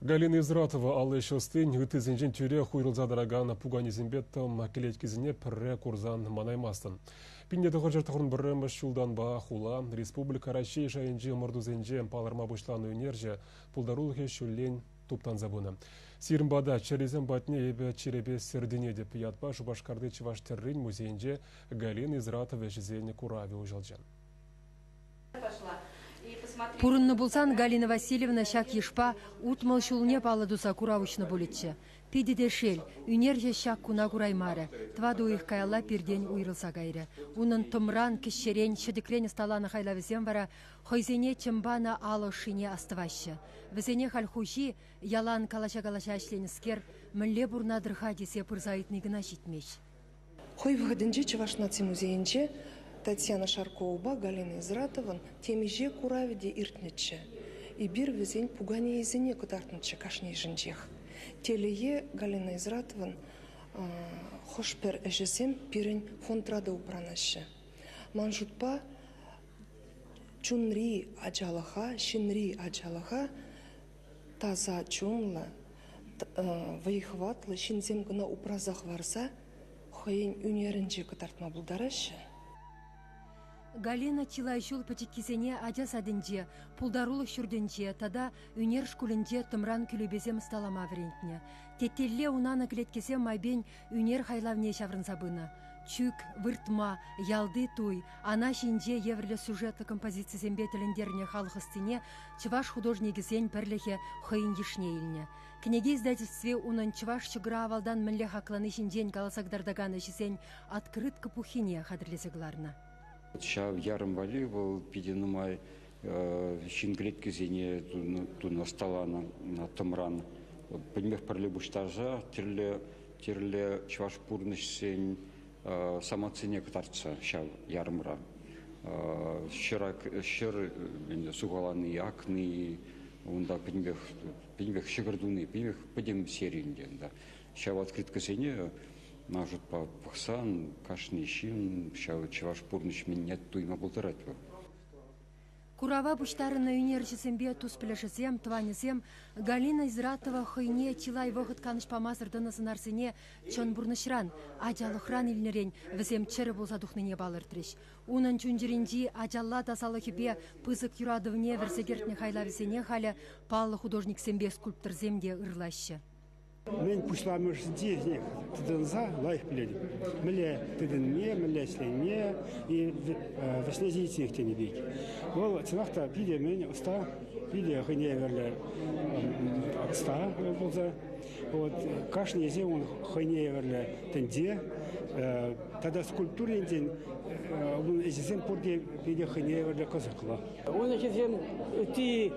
Галина Изратова алли ӑстин ыттисенчен тӳрех уйрӑлса тӑракан пуканесемпе тӑм кӗлеткисене пӗрре курсан манаймастӑн. 1991 ҫултанпа хула, республика Раҫҫей шайӗнчи ӑмӑртусенче палӑрма пуҫланӑ ӳнерҫӗ пултарулӑхӗ ҫуллен туптанса пынӑ. Сирӗн пата чӗресем патне эпӗ чӗрепе сӗртӗнетӗп ятпа Шупашкарти Чӑваш тӗррин музейӗнче Галина Изратова ӗҫӗсен куравӗ уҫӑлчӗ. Пурӑннӑ пулсан Галина Васильевна ҫак йышпа 60 ҫулне паллӑ туса курав уҫнӑ пулӗччӗ. Питӗ те шел, ӳнерҫӗ ҫак куна кураймарӗ. Тӑватӑ уйӑх каялла пиртен уйрӑлса кайрӗ. Унӑн тӑмран, кӗҫҫерен, ҫӗтӗкрен ӑсталанӑ хайлавӗсем вара хӑйсене чӗм панӑ алӑ ӑшшине астӑваҫҫӗ. Вӗсене халь хуҫи, ялан калаҫа-калаҫа ӗҫленӗскер, мӗнле пурӑнатӑр-ха тесе пырса ыйтни кӑна ҫитмест. Хӑй вӑхӑтӗнче Чӑваш наци музейӗнче Татьяна Шарковӑпа Галина Изратовӑн темиҫе куравӗ те иртнӗччӗ. Эпир вӗсен пуканийӗсене кӑтартнӑччӗ кашнийӗшӗнчех. Телее, Галина Изратовӑн хӑш-пӗр ӗҫӗсем пирӗн фондра та упранаҫҫӗ. Ман шутпа, чунри ачалӑха, ҫынри ачалӑха таса чунлӑ, вӑй-хӑватлӑ ҫынсем кӑна упраса хӑварса хӑйӗн ӳнерӗнче кӑтартма пултараҫҫӗ. Галина чылай ҫул пӗчӗккисене ача садӗнче, пултарулӑх ҫуртӗнче тата ӳнер шкулӗнче тӑмран кӳлепесем ӑсталама вӗрентнӗ. Теттелле унанӑ кӗлеткесем майпен ӳнер хайлавне ҫаврӑнса пынӑ. Чӳк, выртма, ялти туй, ана ҫинче евӗрлӗ сюжетлӑ композицисемпе тӗлӗнтернӗ халӑх ӑстине чӑваш художникӗсен пӗрлӗхӗ хӑйӗн йышне илнӗ. Кӗнеке издательстви унӑн чӑваш ҫӑкӑра авалтан мӗнле хаклани ҫинчен каласа кӑтартакан ӗҫӗсен открытка пуххине хатӗрлесе кӑларнӑ. Ҫав ярӑм валли вӑл питӗ нумай ҫын кӗлеткисене тунӑ, ӑсталанӑ тӑмран. Пӗтӗмпех пӗрле пуҫтарса тӗрлӗ тӗрлӗ чӑваш пурнӑҫсен самантсене кӑтартса ҫав ярӑмра. Ҫӗр сухалани, акни, унта пӗтӗмпех пӗтӗмпех ҫӑкӑр туни, пӗтӗмпех пӗтӗм сери ӗнтӗ унта. Ҫав открыткӑсене ман шутпа пӑхсан кашни ҫын ҫав чӑваш пурнӑҫ мӗнне туйма пултарать вӑл. Курава пуҫтарӑннӑ ӳнерҫӗсемпе тус-пӗлӗшӗсем, тӑванӗсем Галина Изратова хӑйне чылай вӑхӑт канӑҫ памасӑр тӑнӑ сӑнарсене чӑн пурнӑҫран, ачалӑхран илнӗрен вӗсем чӗрӗ пулса тухнине палӑртрӗҫ. Унӑн чун-чӗринчи ачалла тасалӑхӗпе пысӑк юратӑвне вӗрсе кӗртнӗ хайлавӗсене халӗ паллӑ художниксемпе скульпторсем те ырлаҫҫӗ. Мӗн пуҫламӑшӗнче тытӑнса лайӑх пӗлетӗп. Мӗнле тытӑннине, мӗнле ӗҫленине и вӗҫне ҫитичченех тенӗ пек. Вӑл чӑнах та питӗ мӗн ӑста, питӗ хӑйне евӗрлӗ ӑста пулса. Вот кашни ӗҫе ун хӑйне евӗрлӗ тӗнче. Тата скульптура енчен ун ӗҫӗсем пурте питӗ хӑйне евӗрлӗ кӑсӑклӑ. Ун ӗҫӗсем ытти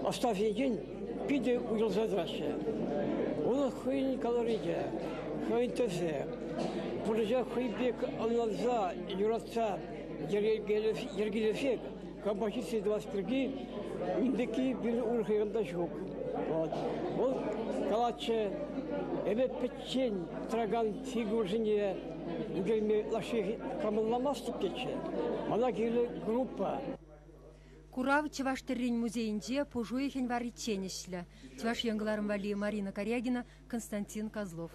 ӑстасенчен питӗ уйрӑлса тӑраҫҫӗ. Унӑн хӑйӗн колоричӗ, хӑйӗн тӗсӗ, пурнӑҫа хӑй пек ӑнланса, юратса йӗркелесе композици тӑвас пирки ун пекки пирӗн урӑх та ҫук. Вот. Вӑл калатчӗ, эпӗ пӗччен тӑракан фигурӑсене ӳкерме ытлашши кӑмӑлламастӑп тетчӗ. Мана кирлӗ группа. Курав Чӑваш тӗррин музейӗнче пуш уйӑхӗн варриччен ӗҫлӗ. Чӑваш Ен кӑларӑм валли Марина Карягина, Константин Козлов.